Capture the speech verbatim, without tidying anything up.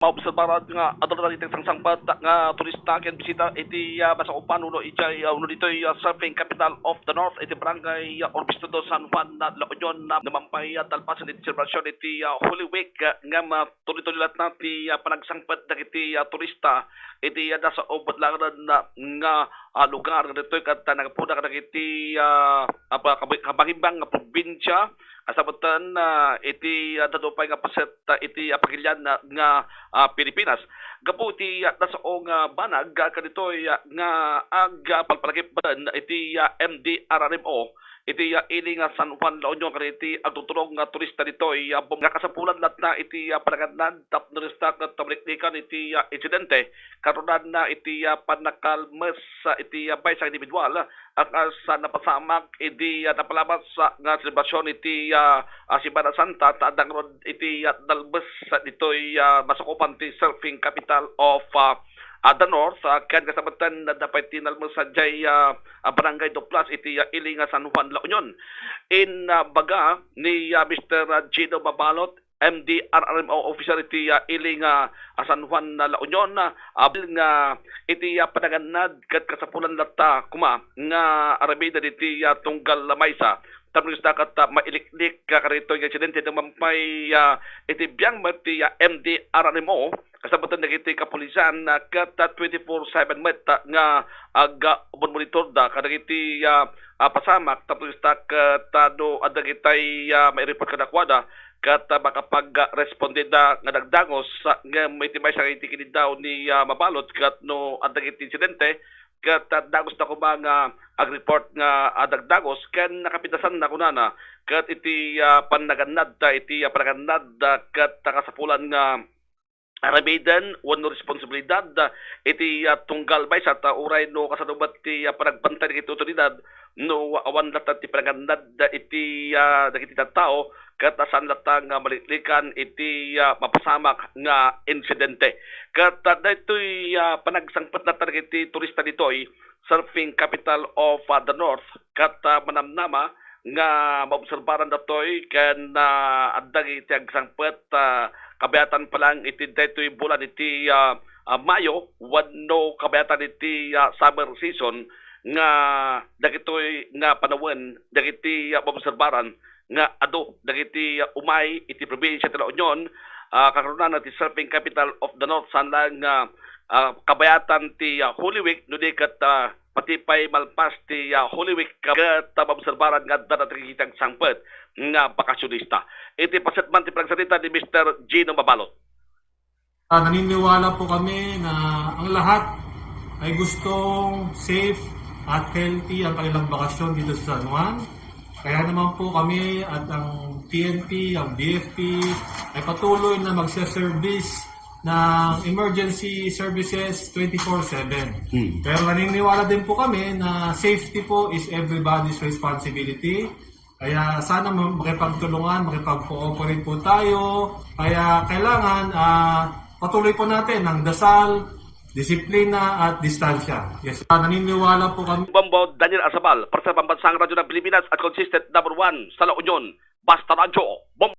Maobserbaran nga adda dagiti nagsangpet nga turista ken bisita iti, ah, Masakupan wenno idiay, ah, wenno ditoy, ah, surfing capital of the North iti Barangay, ah, Urbiztondo, San Juan, ah, La Union, ah, no mapay, ah, talpasen iti selebrasyon iti, ah, Holy Week, ah, ngem, ah, tuloy-tuloy latta ti, ah, panagsangpet dagiti, ah, turista iti, ah, Dasao, Budlangan, ah, nga, ah, lugar nga ditoy ket, ah, nagpudar dagiti, ah, apa, kabi-, kabangimbang nga probinsia, kasabatan, ah, iti, ah, dadduma pay nga paset, ah, iti, ah, pagilian, ah, nga, ah, Pilipinas. Gapu iti, ah, Dasao nga banag, ah, kaditoy, ah, nga ag, ah, palpalagip iti, ah, M D R R M O, iti, ah, ili nga San Juan, La Union, kadagiti agtutulong nga turista ditoy, ah, bum-, nga kasapulan latta iti, ah, panagannad tapno dista ket maliklikan iti, ah, insidente, kaduaanna iti, ah, pannakalmes, ah, iti, ah, maysa nga individual, ah, kas, ah, napasamak idi, ah, napalabas, ah, nga selebrasyon iti, ah, ah, Semana Santa, ta adda ngarud iti, ah, nalmes, ah, ditoy, ah, Masakupan ti surfing capital of, ah, ah, the North, ah, ken kasabatan, adda pay ti nalmes, ah, diay, ah, ah, Barangay Duplas iti, ah, ili nga San Juan, La Union. Inbaga ni, ah, Mister Gino Mabalot, M D R R M O officer iti, ah, ili nga, ah, San Juan, ah, La Union, ah, abil nga iti, ah, panagannad ket kasapulan latta koma nga aramiden iti, ah, tunggal maysa. Tapno dista ket, ah, mailiklik, ah, kadagitoy nga insidente no mapay, ah, iti biang met ti, ah, M D R R M O, kasabatan dagiti kapulisan, ah, ket, ah, twenty-four seven met, ah, nga agmonitorda kadagiti, ah, ah, pasamak tapno dista ket, ah, no adda dagitay, ah, maireport kadakuada ket, ah, makapag-, ah, respondeda nga dagdagos, ah, ngem iti maysa iti kiniddaw ni, ah, Mabalot ket no adda dagiti insidente ket, ah, dagos na koma nga agreport nga, ah, dagdagos ken nakapintasan na kunana ket iti, ah, pannagannad ta iti, ah, panagannad, ah, ket, ah, kasapulan nga aramiden wenno responsibilidad, ah, iti, ah, tunggal maysa ta uray no kasano met ti, ah, panagbantay dagiti otoridad no awan latta ti panagannad, ah, iti, ah, dagiti tattao ket, ah, saan latta nga maliklikan iti, ah, mapasamak nga insidente. Ket, ah, daytoy, ah, panagsangpet latta dagiti turista ditoy surfing capital of, ah, the North ket, ah, manamnama nga maobserbaran datoy ken, ah, adda iti agsangpet, ah, kabayatan pa lang iti daytoy bulan iti, ah, ah, Mayo wenno kabayatan iti, ah, summer season nga dagitoy nga panawen dagiti, ah, maobserbaran nga adu dagiti, ah, umay iti probinsia ti La Union, ah, kagrunana ti surfing capital of the North, saan lang nga, ah, kabayatan ti, ah, Holy Week, no di ket, ah, pati pay malpas ti, ah, Holy Week, ket, ah, maobserbaran nga adda dagiti agsangpet nga bakasionista. Iti paset man ti panagsarita ni Mister Gino Mabalot. Ah, naniniwala po kami na ang lahat ay gustong safe at healthy ang kanilang bakasyon dito sa San Juan. Kaya naman po kami at ang P N P, ang B F P ay patuloy na magse-service ng emergency services twenty-four seven. Hmm. Pero naniniwala din po kami na safety po is everybody's responsibility. Kaya sana ma-, makipagtulungan, makipag-cooperate po tayo. Kaya kailangan, ah, patuloy po natin ang dasal, disiplina, at distansya. Yes, ah, naniniwala po kami. Bombo, Daniel Arzabal, para sa Pambansang Radyo ng Pilipinas at Consistent Number One sa La Union, Basta Radyo, Bombo.